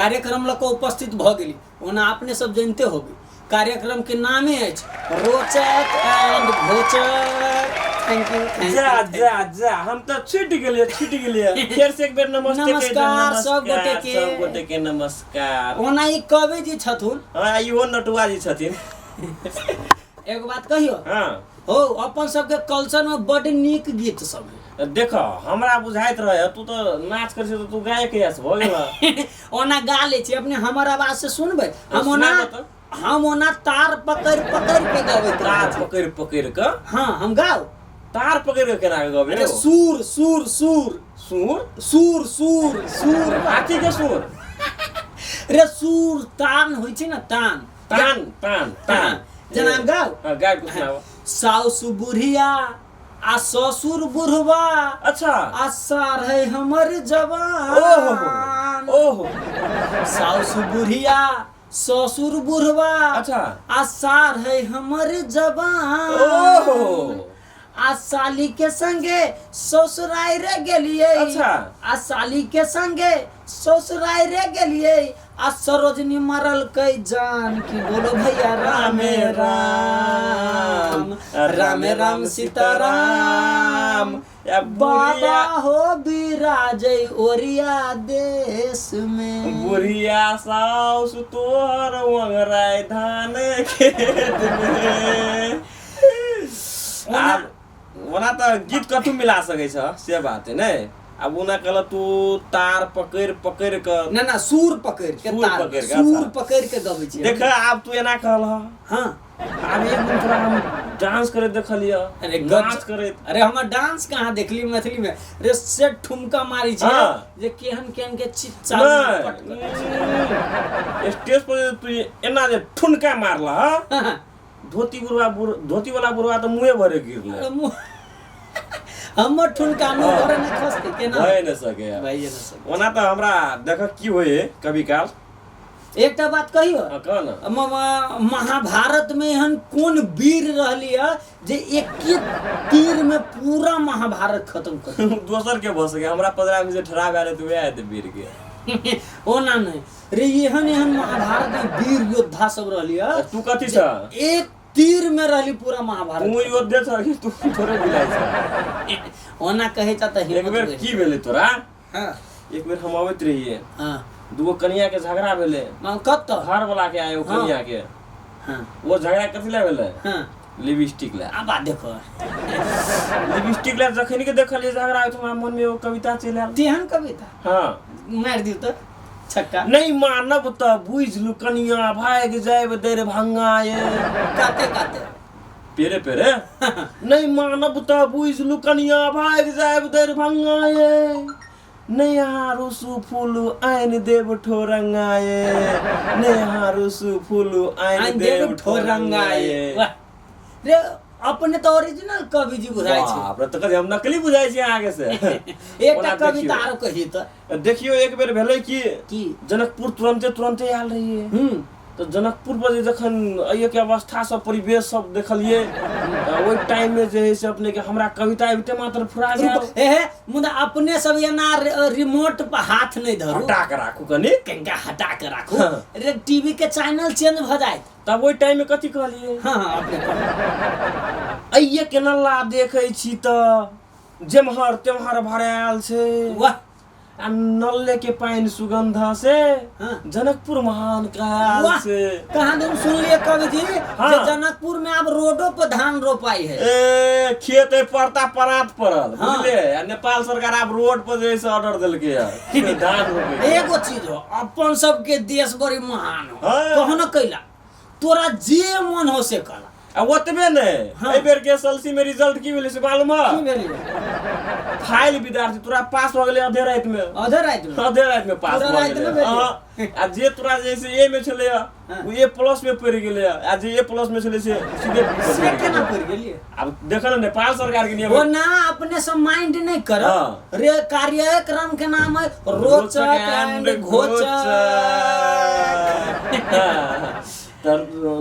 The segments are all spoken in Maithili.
कार्यक्रम लऽ कऽ उपस्थित भऽ गेली। ओना अपने सब जनिते होबै, कार्यक्रम के नामे अछि रोचक एंड घोचक। Thank you, thank जा you. जा जा, हम तऽ छूटि गेलियै, छूटि गेलियै। फेर से एक बेर नमस्ते कहि दे। नमस्कार सब गोटे के। सब गोटे के नमस्कार। ओना ई कवि जी छथुन। हाँ, इहो नटुआ जी छथिन। एगो बात कहियो? हाँ। हो, अपन सबके कल्चर में बड नीक गीत सब है। देख, हमरा बुझाइत रहे तू तऽ नाच करै छी तऽ तू गायक यस भऽ गेल। ओना गा लै छी अपने, हमर आवाज से सुनबै? हम ओना सुनाबऽ तऽ। हम ओना तार पकड़ि पकड़ि के गबैत तार रहै छी। पकड़ि पकड़ि कऽ? हाँ, हम गाउ। तार पकड़ि कऽ केना कऽ गबै? अरे सुर सुर सुर। सुर? सुर सुर सुर। हाथी के सुर? रे सुर तान होइ छै ने, तान। तान तान तान। हाँ, जेना हम गाउ। हाँ, गाय के सुनाओ। साउस बुढ़िया आ ससुर बुढ़वा आ सार है हमर जवान। ओहो ओहो। साउस बुढ़िया ससुर बुढ़वा आ सार है हमर जवान। ओहो। आ साली के संगे ससुराल रे गेलिए। आ साली के संगे ससुराल रे गेलिए आ सरोजनी मरल कई जान की बोलो भैया रामे राम रामे राम सीताराम। या बाबा बुढ़िया हो बिराजै ओरिया देश में। बुढ़िया साउस तोहर वंगराय धान खेत में। आब ओना तऽ गीत कतहु मिला सकै छ से बात है ने। आब ओना कहल तू तार पकड़ि पकड़ि कऽ। ना ना, सुर पकड़ि के। सुर तार पकड़ि के, सुर अच्छा। पकड़ि के गबै छियै। देख, आब तू एना कहल। हाँ। आब एक दिन तोरा हम डांस करैत देखलियै। अरे नाच करैत। अरे हमर डांस कहाँ देखली मैथिली में रे? से ठुमका मारी छै हाँ। जे केहन केहन के चित चाल नहि। पट करै छै। स्टेज पर जे तू एना जे ठुनका मारल हाँ। धोती बुढ़वा धोती वाला बुढ़वा तऽ मुँहे भरे गिरलै। अरे हमर ठुनका मुँह भरे नहि खसतै केना? भए नहि सकै। भइए नहि सकै। ओना तऽ हमरा देख की होइए कभी काल। एकटा बात कहियो? हाँ, कह न। महाभारत में एहन कोन वीर रहली है जे एके तीर में पूरा महाभारत खत्म कर देलक? दोसर के भऽ सकै, हमरा पदरा में जे ठड़ा भेल तऽ वएह हेतै वीर के। ओना नहि रे, एहन एहन महाभारत में वीर योद्धा सब रहली है। तू कथी छ? एक तीर में रहली पूरा महाभारत। तू योद्धे छ कि तू थोड़े बिलाइ छ? ओना कहै छ तऽ एक हिम्मत बेर बढ़ि की भेलै तोरा? हाँ। एक बेर हम अबैत रहियै। हाँ। दूगो कनिया के झगड़ा भेलै। हाँ, कतऽ? घर वाला के आयो। हाँ। कनिया के। हाँ। वो झगड़ा कथी लए भेलै? हाँ। लिपस्टिक लए। आब देखो। लिपस्टिक लए जखन के देखलियै झगड़ा होइत, हमरा मन में एगो कविता चलि आयल। तेहन कविता? हाँ। मारि दियौ तऽ छक्का। नहीं मानब तऽ बुझि लू कनिया भागि जायब दरभंगा ये। काते काते। पेरे पेरे। नहीं मानब तऽ बुझि लू कनिया भागि जायब दरभंगा ये, नहीं रुसु फूलू आनि देब ठोरंगा ये, नहीं रुसु फूलू आनि आनि देब देब ठोरंगा ये। वाह रे, अपने तऽ ओरिजिनल कवि जी बुझाइ छै। बाप रे, तऽ कथी हम नकली बुझाइ छी अहाँके से? एकटा ओना कविता देखियौ। आरो कही तऽ। देखियौ, एक बेर भेलै कि की? जनकपुर तुरन्ते तुरन्ते आयल रहियै। तऽ जनकपुर पर जे जखन एहिके अवस्था सब परिवेश सब देखलियै तऽ ओहि टाइम में जे है से अपने के हमरा कविता अबिते मात्र फुरा गेल। रुको, हे हे, मुदा अपने सब एना रिमोट पर हाथ नहि धरू। हटा के राखू कनि। कनिका हटा के राखू। हाँ। रे टीवी के चैनल चेंज भऽ जायत। तब ओहि टाइम में कथी कहलियै? हाँ हाँ, अपने कहू। अइये के नल्ला देखै छी तऽ जेम्हर तेम्हर भरायल छै। वाह। आ नल्ले के पानि सुगंध से हाँ। जनकपुर महान कहायल वाह। छै। कहाँ दिन सुनलिए कवि जी हाँ। जे जनकपुर में आब रोडो पर धान रोपाई है। ए खेत है पड़ता परात पड़ल। हाँ। बुझलिए? आ नेपाल सरकार आब रोड पर जे है से ऑर्डर देलकै है धान रोपे के। एगो चीज हो, अपन सबके देश बड़ी महान हो। हाँ। कहो न कैला तोरा जे मन हो से कला। आ ओतबे नहि, हाँ। एहि बेर के एसएलसी में रिजल्ट की भेलै से मालूम है? की भेलै? फाइल विद्यार्थी तोरा पास भऽ गेलै आधे राति में। आधे राति में? आधे राति में पास पूरा भऽ राति गेलै। में भेलै? हाँ। आ जे तोरा जे से ए में छलै हाँ। ओ ए प्लस में पड़ि गेलै, आ जे ए प्लस में छलै से सीधे बी पर से पड़ि गेलै। केना पड़ि गेलियै? आब देख ने नेपाल सरकार के नियम। ओ ना, अपने से माइंड नहीं कर। हाँ। रे कार्यक्रम के नाम है रोचक एंड घोचक। हाँ। तऽ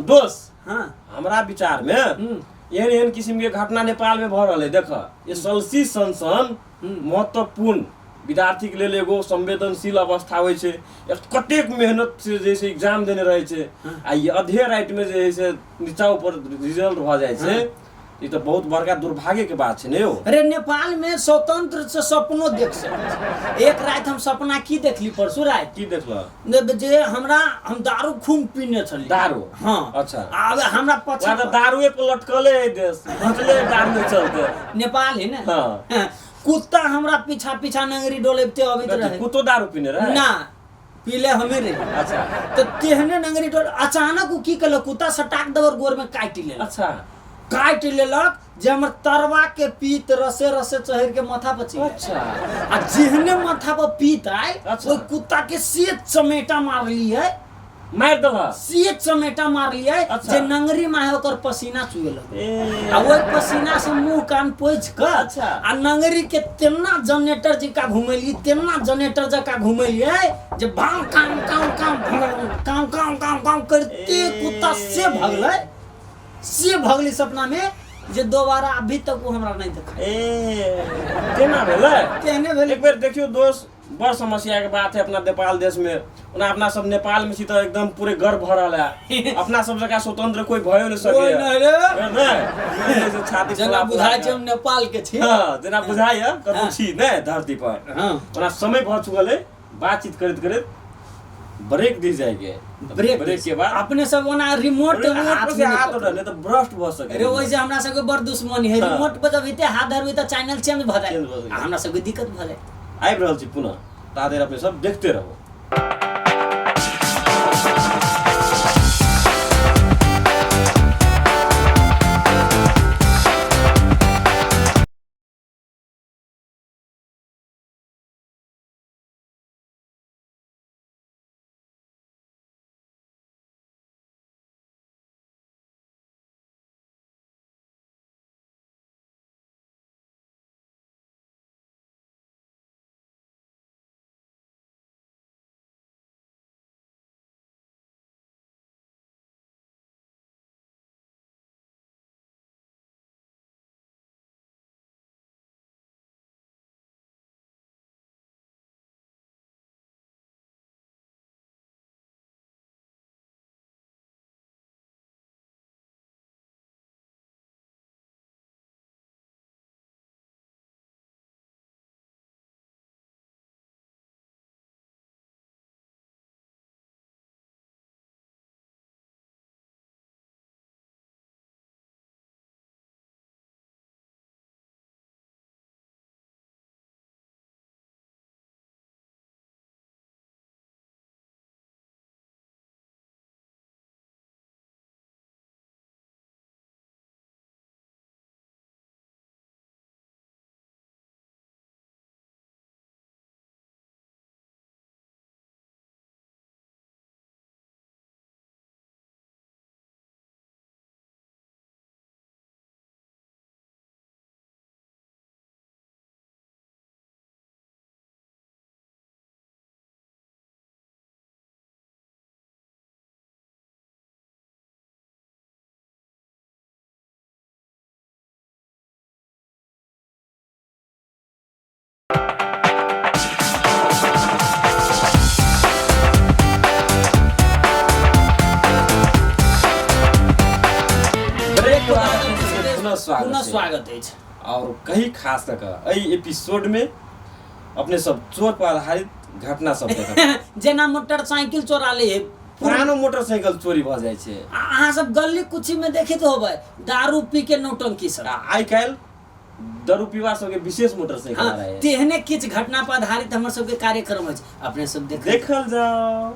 दोस्त, हाँ। हमरा विचार में एहन एहन किस्म के घटना नेपाल में भऽ रहल है। देख, एसएलसी सन सन महत्वपूर्ण विद्यार्थी के लेल एगो संवेदनशील अवस्था होइ छै। कतेक मेहनत से जे छै एग्जाम देने रहै छै आ ई अधे राति में जे है से नीचा ऊपर रिजल्ट भऽ जाइ छै, ई तऽ बहुत बड़का दुर्भाग्य के बात छै ने यौ। अरे नेपाल में स्वतंत्र से सपनो देख सकै छै। एक राति हम सपना की देखली परसू राति? की देखल? जे हमरा हम दारू खूब पीने छली। दारू? हाँ। अच्छा। आब हमरा पछा तऽ दारूए पर लटकले है देश, बचले दारू चलते नेपाल है ने। हाँ। हाँ। कुत्ता हमरा पीछा पीछा नंगरी डोलेबते अबैत रहे। कुत्तो दारू पीने रहे? ना, पीले हमें रहे। अच्छा। तो तेहने नंगरी डोल अचानक उ की केलक, कुत्ता सटाक दबर गोर में काटि लेलक। अच्छा। काटि लेलक जे हमर तरवा के पीत रसे रसे चढ़ के माथा पर चढ़ि गेल। अच्छा। आ जेहने माथा पर पीत आयल, अच्छा। ओहि कुत्ता के से चमेटा मारलियै। मारि देलक? से चमेटा मारलियै। अच्छा। जे नंगरी माहे ओकर पसीना चुए लगलै। ए। आ ओहि पसीना से मुंह कान पोछि कऽ अच्छा। आ नंगरी के तेना जनरेटर जकाँ घुमेलियै, तेना जनरेटर जकाँ घुमेलियै जे भाव काम काम काम काम काम काम काम करते ए। कुत्ता से भगलै, से भगली सपना में जे दोबारा अभी तक वो हमरा नहीं देखा। ए, केना भेलै? तेहने भेलै। एक बेर देखियौ दोस्त, बड़ समस्या के बात है अपना नेपाल देश में। ओना अपना सब नेपाल में छी तऽ एकदम पूरे गर्व भरल है, अपना सब जगह स्वतंत्र कोई भयो नहीं सके। कोई नहीं रे। नहीं, नहीं, छाती जेना फुला बुझाइ फुला छै हम नेपाल के छी। हाँ, जेना बुझाइ है कतौ छी ने धरती पर। हाँ। ओना समय भऽ चुकल है, बातचीत करैत करैत ब्रेक दी जाएके। ब्रेक ब्रेक के बाद अपने सब ओना रिमोट रिमोट हाथ पर से में हाथ पकड़। उठा, नहीं तो ब्रस्ट भऽ सके। अरे ओहिसे हमरा सबके बड़ दुश्मनी है। हाँ। रिमोट पर जब हेतै हाथ धरबै तऽ चैनल चेंज भऽ चेंज भऽ जाय, जाय। आ हमरा सबके दिक्कत भऽ जाय। आबि रहल छी पुनः, ता देर अपने सब देखते रहू। ब्रेक के बाद पुनः स्वागत पुनः छै। स्वागत अछि। और कही खास कऽ कऽ एहि एपिसोड में अपने सब चोर पर आधारित घटना सब देखब। जेना मोटरसाइकिल चोरा ले है, पुरानो मोटरसाइकिल चोरी भऽ जाइ छै। आ अहाँ सब गली कुची में देखैत होबै दारू पी के नौटंकी सब। आ आइ काल्हि दारू पीवा सबके विशेष मोटरसाइकिल हाँ, आ रहै। तेहने किछु घटना पर आधारित हमर सबके कार्यक्रम अछि, अपने सब देख देखल जाओ।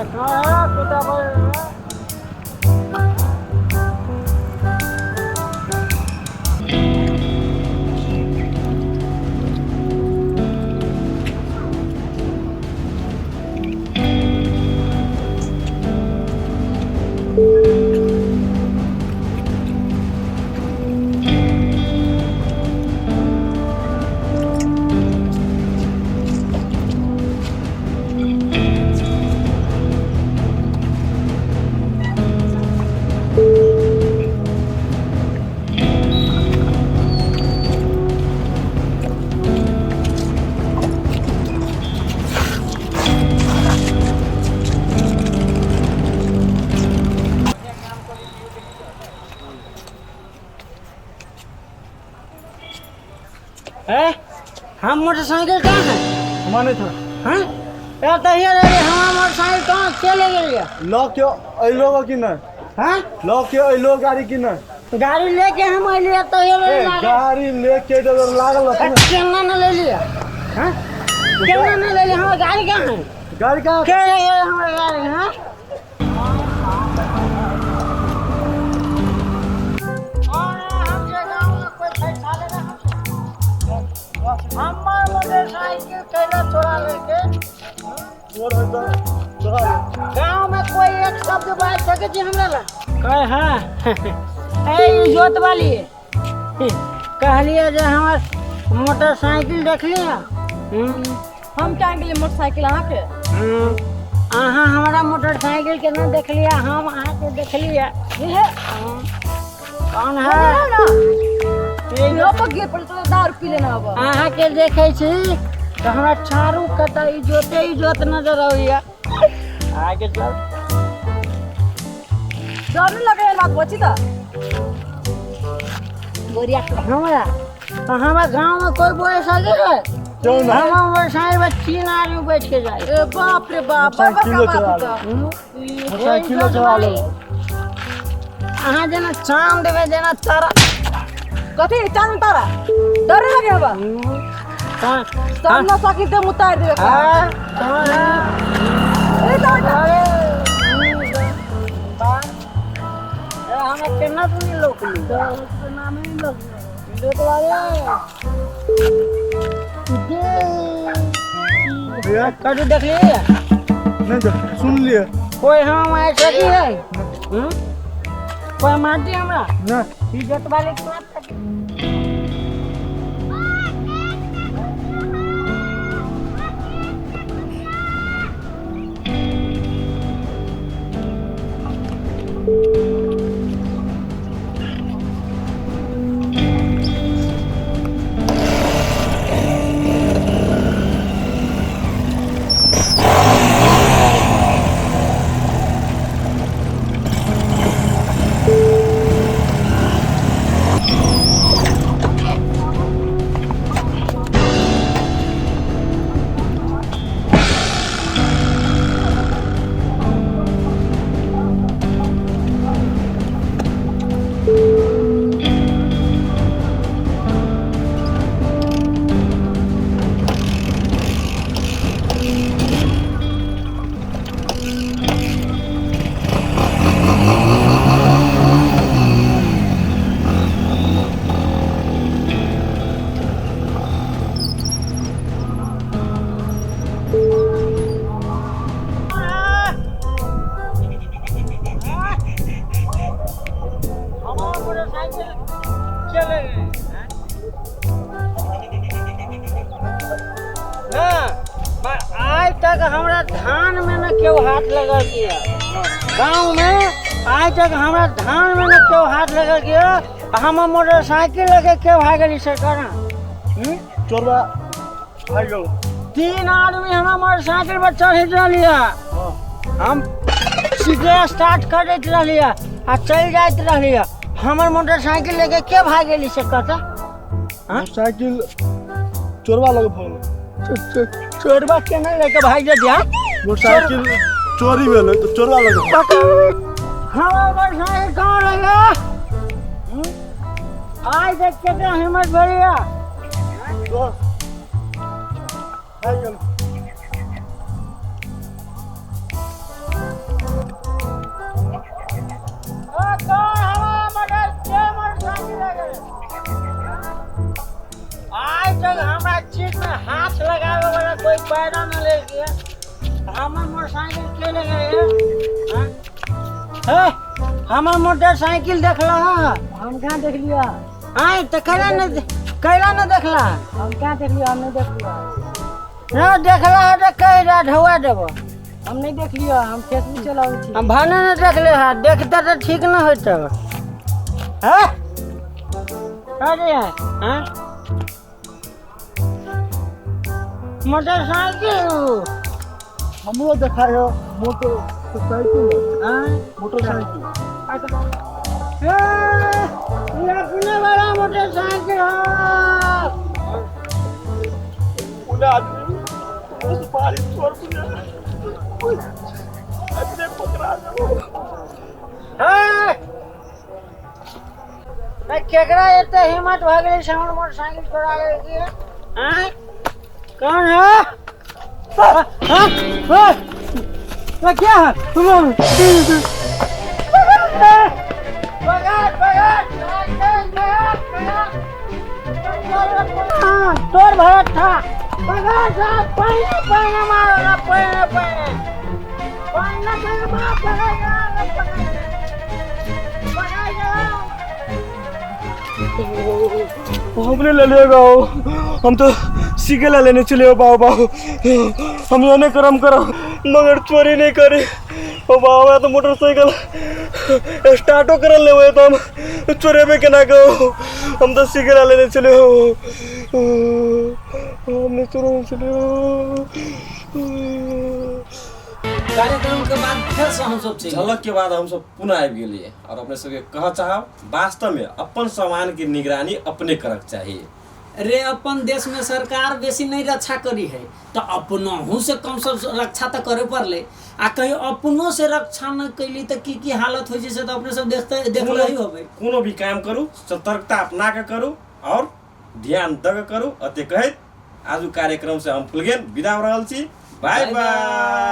कहाँ कुत्ता पर। ए, हम मोटरसाइकिल कहाँ है? माने था। हाँ? ए तहिया रे, हमार मोटरसाइकिल कहाँ के ले गेलिए? लऽ के अइलो कि नहि? हाँ? लऽ के अइलो गाड़ी कि नहि? गाड़ी लेके हम अइलिए तहिया रे। ए, गाड़ी लेके जब लागल रहत ने। केना न ले लिया? हाँ? केना न ले लिया? हमार गाड़ी कहाँ है? गाड़ी कहाँ? के ले गेलै हमार गाड़ी? हाँ? हमार मोटरसाइकिल कैला चोरा लेके? चोर है तऽ चोरा ले। गाँव में कोई एक शब्द बाज सके छी हमरा ला? कहे हाँ। ए इजोत वाली कहलिए जे हमर मोटरसाइकिल देखलिए। हम क्या गेलिए मोटरसाइकिल अहाँके? अहाँ हमारा मोटरसाइकिल के ना देखलिए, हम अहाँके देखलिए। कौन है? यो पर गिर पड़ल तो दारू पी लेना अब। अहाँके देखै छी तऽ हमरा चारू कता इजोते इजोत नजर आबैया। आगे चल। डर नहीं लगे बात बची त बोरिया हमरा तो हमारा गांव में कोई बोले सके है? क्यों ना? हम मोटरसाइकिल पर 3 आदमी बैठ के जाए। ए बाप रे बाप, बड़ बड़का मोटरसाइकिलो बाप चला त। मोटरसाइकिलो चला ले। अहाँ जेना चांद में जेना तारा। कथी चांद तारा? डर लगे हबा। सब न सकी ते उतार देबे। हाँ, ए तो अरे हमरा केना तुम लोक नाम नहीं लोक भैया कटू देख लिए? नहीं देख, सुन लिए। कोई हम आए सकी है? कोई मारती हमरा? नहीं। इज्जत वाले के मार सकी? आज तक हमरा धान में न केओ हाथ लगा गया। गाँव में आज तक हमरा धान में न केओ हाथ लगा गया। हम मोटरसाइकिल लगे के भाग गेली सरकार। चोरबा भाग गेल। 3 आदमी हमरा मोटरसाइकिल पर चढ़ैत रहलियै। हम सीधे स्टार्ट करैत रहलियै आ चलि जाइत रहलियै। हमर मोटरसाइकिल लेके के भाग गेली से कहता? मोटरसाइकिल चोरबा लगे भागल। चोरबा केना लेके भाग जेतियै? मोटरसाइकिल चोरी भेलै तऽ चोरबा लगे। हमर मोटरसाइकिल कहाँ रहिया? आइ देख केतना हिम्मत भेलैया। भाग गेल। पैरा न ले गया हमर मोटरसाइकिल के ले गए हैं? हे हमर मोटरसाइकिल देखला हम कहाँ देख लिया? आय तो कैला न कैला न देखला? हम कहाँ देख लिया? हम नहीं देख लिया। न देखला है तो कैला ढुआ देबो। हम नहीं देख लिया, हम फेसबुक चलाबै छी। हम भने न देखले है, देखते तो ठीक न होते। हैं अरे हैं मोटरसाइकिल हमरो देखायो मोटरसाइकिल। हाँ मोटरसाइकिल ए, ये अपने वाला मोटरसाइकिल है। पुणे आदमी तुमरो सुपारी चोर पुणे अपने पकड़ा देबो। ए, मैं केकरा एते हिम्मत भऽ गेलै से हमर मोटरसाइकिल चोरा लेलकै? आँय कौन है? हाँ हाँ हाँ क्या है? पकड़ पकड़ हाँ तोर भरत था पकड़ साहब पहिने पहिने मारो ना पहिने पहिने पहिने पहिने मार पकड़ पकड़ पकड़ हमने ले लिएगा हम तो सीखेला लेने चले हो बाबा। हम ये नहीं करम करो मगर चोरी नहीं करे। ओ बाबा तो मोटरसाइकिल स्टार्टो कर ले हुए तो हम चोरे में केना गो। हम तो सीखेला लेने चले हो, हमने चोरे चले हो। कार्यक्रम के बाद फेर से हम सब चलि झलक के बाद हम सब पुनः आबि गेलियै और अपने सबके कह चाहब वास्तव में अपन सामान के निगरानी अपने करक चाही। रे अपन देश में सरकार बेसी नहीं रक्षा करी है तो अपनहु से कम से रक्षा तो करे पड़ले। आ कहीं अपनों से रक्षा न कैली तो की की हालत हो से तो अपने सब देखते देखले ही होबे। कोनो भी काम करू सतर्कता अपना के करू और ध्यान दऽ के करू। अते कहैत आजु कार्यक्रम से हम फुलगेन विदा हो रहल छी। Bye bye.